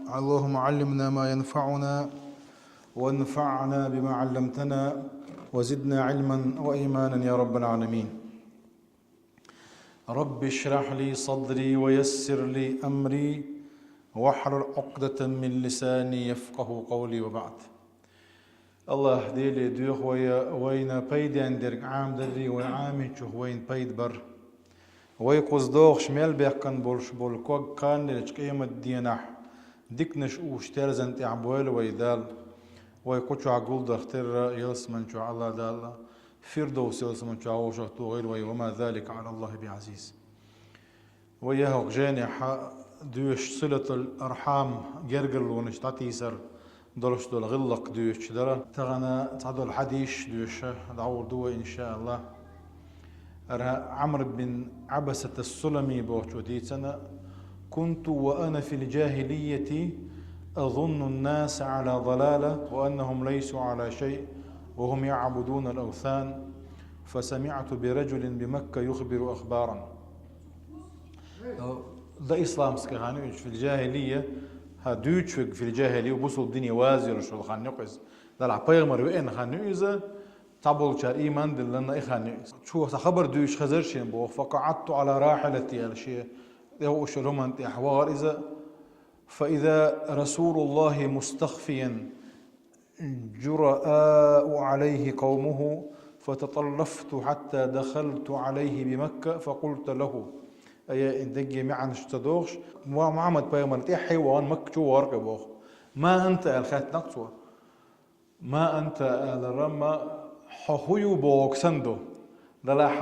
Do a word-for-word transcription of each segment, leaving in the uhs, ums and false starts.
اللهم علمنا ما ينفعنا وانفعنا بما علمتنا وزدنا علما وإيمانا يا رب العالمين. رب اشرح لي صدري ويسر لي أمري واحلل عقدة من لساني يفقهوا قولي وبعد. Аллахь Деле доьху вай, вайна пайден дерг Ӏамадаррий, вай Ӏамийчух вайна пайда бар. Вай кхуза догӀуш мел баьккхина болуш болу ког кханлерчу къематдийнахь диканаш уьш терзан тӀехь бойла вай Дала. Вай кху чохь гулдарх терра ялсаман чохь Алла Дала Фирдовс ялсаман чохь вовшахтохийла вай, وما ذلك على الله بعزيز. Вай яхьокху жайнехь доьшуш силатул архьам, гергарлонаш дӀатийсар долуш долу гӀиллакх доьшуш дара. Тахана цхьадолу хьадисаш доьшуш дӀагӀур ду вай, иншааллахь. Ара Ӏамр бин Ӏабасат ас-Сулами бохучо дийцина: كنت وأنا في الجاهلية أظن الناس على ضلالة وأنهم ليسوا على شيء وهم يعبدون الأوثان، فسمعت برجل بمكة يخبر أخبارا. До исламская хан ю иза, фил жахилия, хьан дуьйцуш верг фил жахилия, бусулба дине вазвелла йолуш йолу хан ю иза. Далахь пайхамар веана хан ю иза, цхьаболчара ийман диллина и хан ю иза. Цо сан хабар дуьйцуш хезара шена боху, فقعدت على راحلتي аьлла, шен тӀехь уьш йолу хӀуманна тӀехь вахара иза. فإذا رسول الله مستخفيا جرآء عليه قومه، فتطلفت حتى دخلت عليه بمكة فقلت له. Ая, и дегге маьӀнаш ца дохуш, Мухьаммад пайхамар тӀаьхье вахана Макка чу вахара боху. ما أنت аьлла хаьттина цо. ما أنت аьлларан ма хьо хӀун ю боху санна ду. Далахь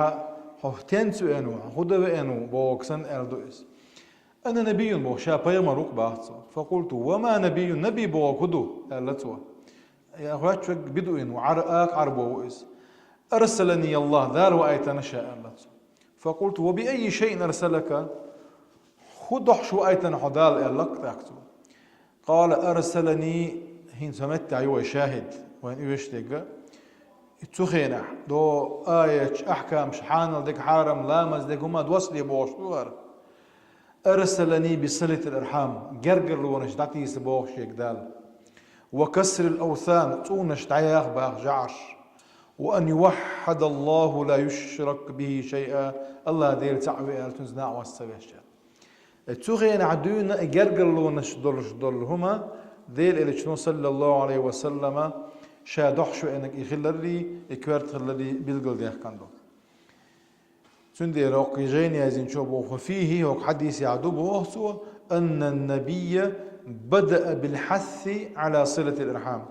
хьо стенца веана ву, хьо хӀун дан веана ву боху санна аьлла ду иза. أنا نبي боху, ша пайхамар ву-кх боху цо. فقلت وما نبي, наби боху хӀун ду? Аьлла цо. Я хоьттуш верг бидуин ву, Ӏар-, акха Ӏарбо ву иза. أرسلني الله, Дала ваийтина ша, аьлла цо. فقلت وبأي شيء أرسلك؟ ХӀун дохьуш ваийтина хьо Дала, аьлла-кх тӀаккха цо. قال أرسلني, хӀинца хӀун меттехь ю вай шахид, вайн оьшуш дерг, и цу хенахь, до аяташ, ахькамаш, хьанал дерг, хьарам, ламаз дерг, хӀума доссаде бохуш ду хӀара. أرسلني بصلة الأرحام, гергарлонаш дӀатийса боху шега Дала. وكسر الأوثان, цӀунаш дӀаяха боху жӀараш. وأن يوحد الله لا يشرك به شيئا, Аллахь Дела цхьаъ ве аьлла, цуьнца накъост ца веш. Э, цу хенахь дуьйна и гергарлонаш долуш долу хӀума, Делан Элчано, саллаллаху Ӏалайхи ва саллама, ша дохьуш веанарг и хиларрий, и коьрта хиларрий билгалдаьккхина ду. Цундела хӀокху жайна яздинчо боху, فيه, хӀокху хьадисехь ду боху цо, أن النبي بدأ بالحث على صلة الأرحام.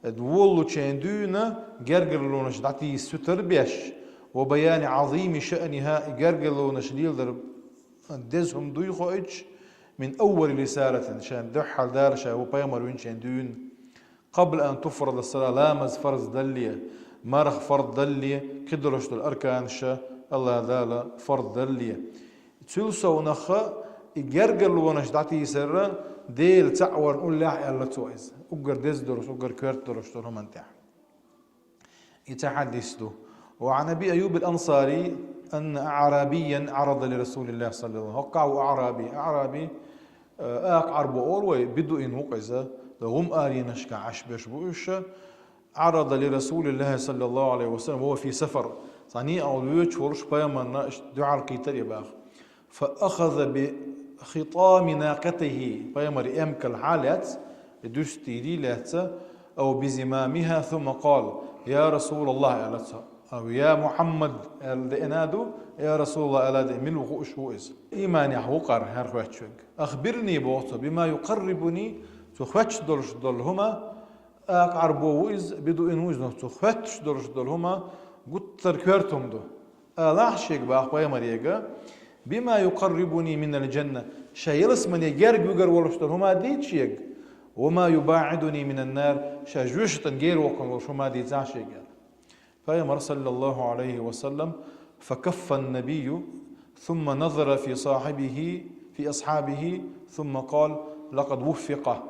Э, воллучеран дуьйна гергарлонаш дӀатийса суьтар беш, وبيان عظيم شأنها, и гергарлонаш леладар деза хӀума дуй хоуьйтуш, من أول رسالة, шен дуьххьал Дала ша ву пайхамар винчеран дуьйна, قبل أن تفرض الصلاة, ламаз фарз далле, марха фарз далле, кхидолуш долу арканаш Аллахь Дала фарз далле. Цул совнаха и гергарлонаш дӀатийсар Дела цхьаъ варна уллехь, аьлла цо иза. Уггар деза долуш, уггар коьрта долуш долу хӀуманна тӀехь. И цхьа хьадис ду. وعن أبي أيوب الأنصاري أن أعرابيا عرض لرسول الله صلى الله عليه وسلم. ХӀокхахь ву аъраби. Аъраби, э, акха Ӏарбо олу вай, бидуин ву-кх иза, дан гӀум аренашкахь Ӏаш берш бу уьш. عرض لرسول الله صلى الله عليه وسلم وهو في سفر. Цхьа некъахь воьдуш волуш пайхамарна иштта дуьхьал кхийтира и боху. فأخذ بخطام ناقته, пайхамаран эмкал хьалаьцна, и дуьстийла лаьцна, أو بزمامها ثم قال: يا رسول الله, аьлла цо. أو يا محمد, аьлла деана ду, يا رسول الله, аьлла деана, мила ву хууш ву иза. Ийманехь ву-кх хӀара хоьттуш верг. أخبرني, боху цо, بما يقربني, цо хоьттуш долуш долу хӀума, акха Ӏарбо ву иза, бидуин ву иза, но цо хоьттуш долуш долу хӀума гуттар коьрта хӀума ду. Алахь шега, боху пайхамаре, بما يقربني من الجنة, ша ялсамане герга вигар волуш долу хӀума дийца шега, وما يباعدني من النار, ша жоьжахатана герга воккхун волуш хӀума дийцахь шега. Пайхамар, саллаллаху Ӏалайхи ва саллам, فكف النبي ثم نظر في صاحبه، في أصحابه، ثم قال: لقد وفق.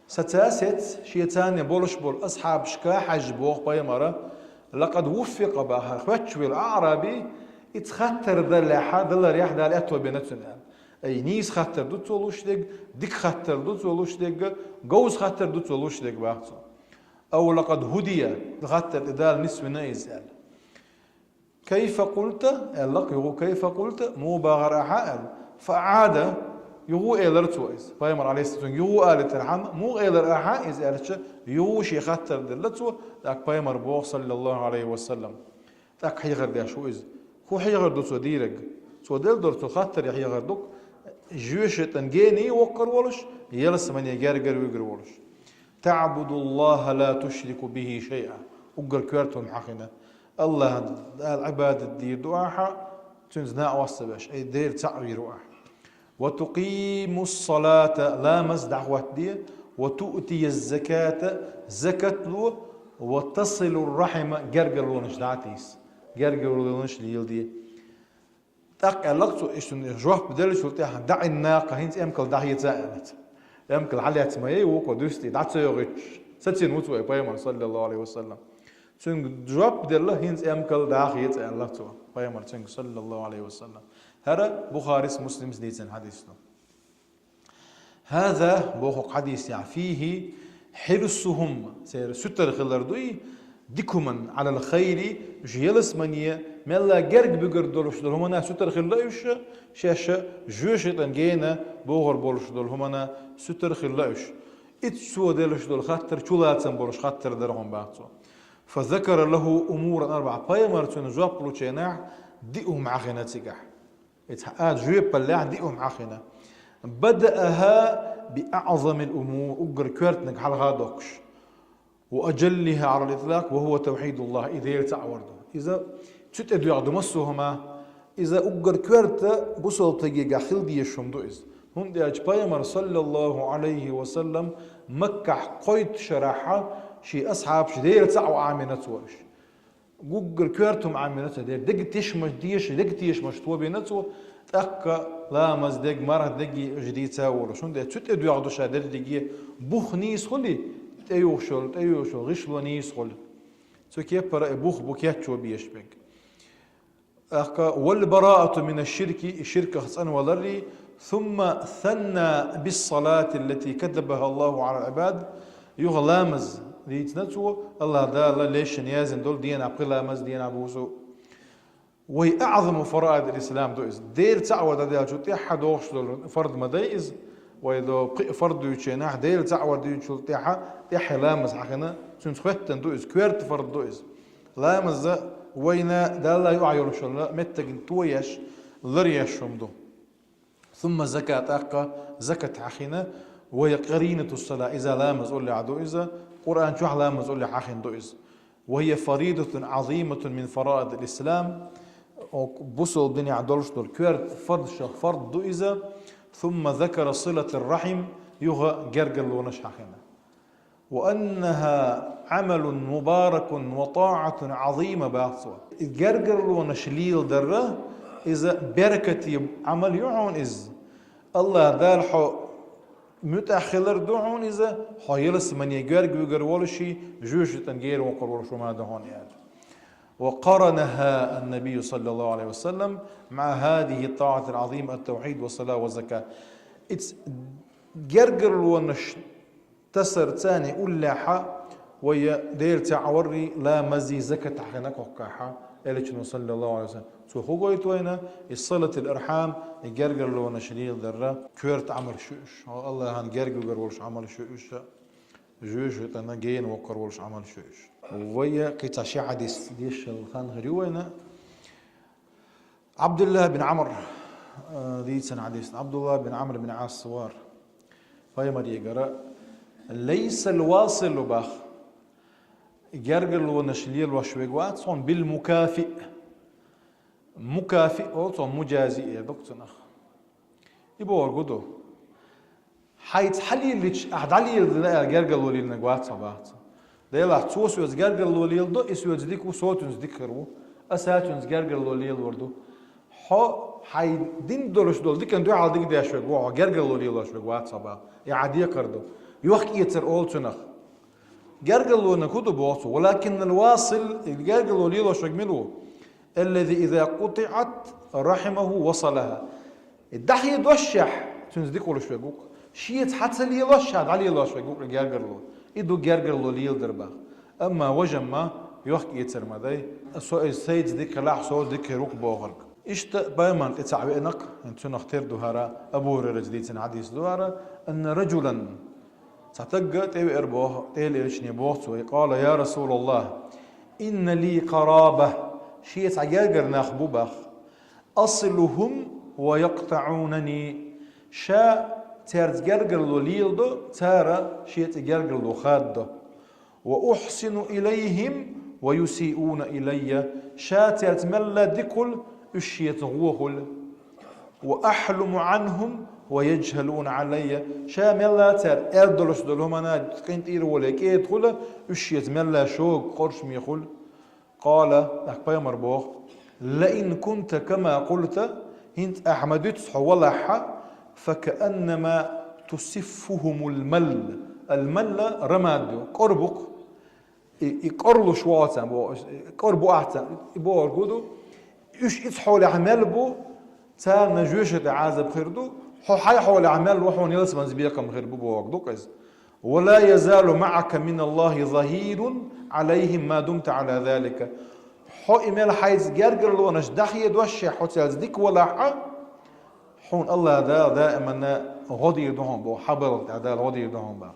Саца сецна, шеца болуш болу асхьабашка хьаьжжа, боху пайхамара, لقد وفق, боху, хоьттуш волу аъраби, иза хаттар даллехь, даларехь Дала аьтто бина цунна аьлла. Ай, нийса хаттар ду цо луш дерг, дика хаттар ду цо луш дерг, говза хаттар ду цо луш дерг, бах цо. أو لقد هدي, хаттар тӀа Дала нисвина иза аьлла. كيف قلت, аьлла-кх юха, كيف قلت, муха бахар ахьа аьлла. فأعاد, юха элира цо иза. Пайхамар, алейхиссалам, юха алийтархьама, муха элира ахьа иза аьлча, юха ший хаттар делла цо, тӀаккха пайхамар боху, саллаллаху алейхи ва саллам. ТӀаккха хьехар деш ву иза. ХӀун хьехар ду цо дийриг? Цо делла долу цу хаттаре хьехар ду-кх, жоьжахатин гена воккхур волуш, ялсамане гергара вуьгур волуш. تعبد الله لا تشرك به شيئا. Уггар коьрта хӀума хьахина. АллахӀан Дала Ӏибадат дийр ду ахьа, цуьнца накъост ца беш, ай, Дела цхьаъ вийр ву ахьа. وتقيم الصلاة, ламаз дӀахӀоттаде, وتؤتي الزكاة, закат ло, وتصل الرحم, гергарлонаш дӀатийса, гергарлонаш леладе. ТӀаккха аьлла-кх цо, иштта жоп деллачул тӀаьхьа, دع الناقة, хӀинца эмкал дӀахеца аьлла цо. Эмкал хьалаьцна ма яй, вукхо дуьсти, дӀа ца йогӀуьйтуш. Сацийна ву цо вай пайхамар, саллаллаху алейхи ва саллам. Цуьнга жоп делла, хӀинца эмкал дӀахеца аьлла цо, пайхамар цуьнга, саллаллаху алейхи ва саллам. ХӀара Бухарис, Муслимс дийцина хьадис ду. هذا, боху хьадисехь, فيه حرصهم, церан суьтар хилар дуй, дика хӀуманна, على الخير, уьш ялсамане, мелла герга буьгур долуш долу хӀуманна суьтар хилла уьш, шаьш жоьжахатин гена бохур болуш долу хӀуманна суьтар хилла уьш. Иза цо деллаш долу хаттар чулацам болуш хаттар дара хьуна, бах цо. فذكر له أمورا أربعة. Пайхамар цуьнан жоп лучу хенахь диъ хӀума хьахийна цигахь. Иза хьа а жоьпаллехь диъ хӀума хьахийна. بدأها بأعظم الأمور, уггар коьртаниг хьалха доккхуш. وأجلها على الإطلاق وهو توحيد الله, и Дела цхьаъ вар ду. Иза цу тӀе доьгӀна ду массо а хӀума. Иза уггар коьрта бусалба стагехь хила дезаш хӀума ду иза. ХӀунда аьлча пайхамар, саллаллаху алейхи ва саллам, Маккахь кхойтта шарахь шен асхьабаш Дела цхьаъ ван Ӏамийна цо уьш. Уггар коьрта хӀума Ӏамийна цо, дера, дегтешамаш деша, дегтешамаш тобийна цо, тӀаккха ламаз дерг, марха дерг уьш дийца а волуш. ХӀунда аьлча цу тӀе доьгӀна ду ша дерриге, бух нийса хуьлий, тӀеюхуш йолу, тӀеюхуш йолу гӀишло нийса хуьлу. Цу кепара и бух бу кечван безаш берг. ТӀаккха, والبراءة من الشرك, и ширках цӀанваларрий, ثم ثنى بالصلاة التي كتبها الله على العباد, юха ламаз дийцина цо, АллахӀ Дала лешна яздина долу денна пхи ламаз, денна буса. وهي أعظم فرائض الإسلام ду иза. Дела цхьаъ вар дӀадаьллачул тӀаьхьа догӀуш долу фард ма дай иза. Вай до пхи фард дуьйцучу хенахь, Дела цхьаъ вар дуьйцучул тӀаьхьа, тӀаьхье ламаз хьахийна, цуьнца хӀоьттина ду иза, коьрта фард ду иза. Ламаз вайна Далла юкъахь йолуш йолу меттигна тоеш, ларъеш хӀума ду. ثم الزكاة, тӀаккха закат хьахийна, وهي قرينة الصلاة, иза ламаз уллехь ду иза, Къуръан чохь ламаз уллехь хьахийна ду иза. وهي فريضة عظيمة من فرائض الإسلام, бусалба динехь долуш долу коьрта фардашах фард ду иза. ثم ذكر صلة الرحم, юха гергарлонаш хьахийна. وأنها عمل مبارك وطاعة عظيمة, бах цо. Гергарлонаш леладар, иза беркате Ӏамал ю хьуна иза. АллахӀ Дала хьо муьтӀахь хилар ду хьуна иза, хьо ялсамане герга вуьгур волуш, жоьжахатин гена воккхур волуш хӀума ду хьуна аьлла. وقرنها النبي صلى الله عليه وسلم مع هذه الطاعة العظيمة التوحيد والصلاة والزكاة. Иза гергарлонаш тасарца уллехь, вай Дела цхьаъ варрий, ламазий, закат хьахийна кхоккхахь, Элчано, саллаллаху алейхи ва саллям. Цо хӀун гойту вайна? И صلة الأرحام, и гергарлонаш леладар, коьрта Ӏамалш ю уьш. АллахӀан герга вуьгур волуш Ӏамалш ю уьш. Жоьжахатин гена воккхур волуш Ӏамалш ю уьш. Вай кхин цхьа ши хьадис дешал хан хир ю вайна. Ӏабдуллах бин Ӏамр, э, дийцина хьадис. Ӏабдуллах бин Ӏамр бин Ӏас вар. Пайхамарегара: ليس الواصل, бах, гергарлонаш лелош верг вац хьуна, بالمكافئ. Мукафиъ олу цунах, муджази эр ду-кх цунах. И бохург хӀун ду? Хьайца хьалеллича, ахь дӀалеладина аьлла гергарло лелийнарг вац хьо, бах цо. Делахь, цо соьца гергарло леладо, и соьца дика ву, со цуьнца дика хир ву, аса цуьнца гергарло лелор ду. Хьо хьайн дина долуш долу диканна дуьхьал дика деш верг ву хьо, гергарло лелош верг вац хьо, бах. И хьан декхар ду. Йохк-эцар олу цунах. Гергарлониг хӀун ду боху цо? ولكن الواصل, и гергарло лелош верг мила ву? الذي إذا قطعت رحمه وصلها. И дӀахьедошшехь, цуьнца дика волуш верг ву-кх. Шеца хьа ца лелошшехь, дӀалелош верг ву-кх и гергарло. И ду гергарло леладар боху. Амма важамма йохк-эцар ма дай. Со иза сайца дика хилахь, со дика хир ву-кх бохург. Иштта пайхамарна тӀе цхьаъ веана-кх, хӀинца цунах тера ду хӀара, Абу ХӀурайрас дийцина хьадис ду хӀара, анна раджулан, цхьа тагга тӀевеара боху, тӀе элчане боху цо, къала: «Я Расулаллах, инна ли къараба», шен цхьа гергара нах бу боху. «Асилухум ва яктаӀунани». Ша цаьрца гергарло леладо, цара шен цӀе гергарло хададо. «Ва ухсину илайхим ва юсиуна илайя». Ша цаьрца мелла дика хуьлу, уьш шеца гӀо хуьлу. «Ва ахьлуму Ӏанхум ва яджхӀалуна Ӏалайя». Ша мелла цара аьлла долуш долу хӀуманна къинтӀера волий кӀеда хуьлу, уьш шеца мелла шога къоршаме хуьлу. Къала, тӀаккха пайхамар боху: «Лаин кунта кама къулта», хӀинца ахьа ма-дуьйццу хьо валахьа, «факааннама тусиффухумул малл». Ал-малла рамад ю, кӀор бу-кх. И, и кӀорлуш ву ахь царна боху, кӀор бу ахь царна, и бохург хӀун ду? Уьш иза хьолехь мел бу, царна жоьжахати тӀехь Ӏазап хир ду, хьо хьайн хьолехь мел ву, хьуна ялсаманин бекхам хир бу бохург ду-кх иза. «Ва ла язалу маӀака миналлахи захӀирун Ӏалайхим ма думта Ӏала залика». Хьо и мел хьайца гергарлонаш дӀахьедошшехь, хьо цаьрца дика валахьа, хьуна АллахӀ Дала даиманна гӀо дийр ду хьуна боху, хьан балха тӀехь Дала гӀо дийр ду хьуна боху.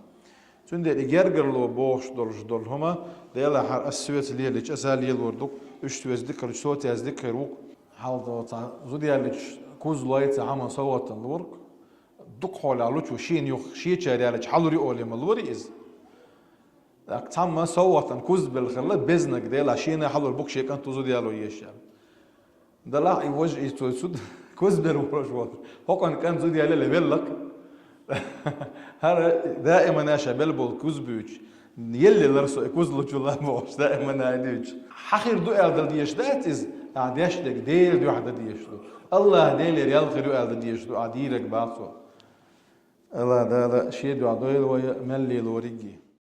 Цундела и гергарло бохуш долуш долу хӀума, Делахь, хӀара ас соьца лелийча, аса лелор ду-кх, уьш соьца дика хир, со цаьрца дика хир ву-кх. Хьалха цхьа зуда яьллачу куз лой цхьа хӀума совгӀатана лору-кх. Дукха хьолехь лучу шена юха шечара яьллачу хьалур ю олий ма лорий иза. ТӀаккха цхьамма совгӀатана куз белла хилла, безнаг, Делахь, шена хьалур бу-кх шен кӀант зуда яло езаш аьлла. Делахь и важа, и цо зуда куз бер волуш волу. ХӀокхуьнан кӀант зуда ялале велла-кх. ХӀара даиманна ша бел болу куз буьйцуш. Елла лар со и куз лучул а бохуш, даиманна дуьйцуш. Хьан хир ду аьлла дан дезаш дац иза, ахьа деш дерг Делан дуьхьа дан дезаш ду. АллахӀ Делера ял хир ю аьлла дан дезаш ду, ахьа дийриг бац цо. АллахӀ Дала шен дуьхьа дойла вай, мел лелориг.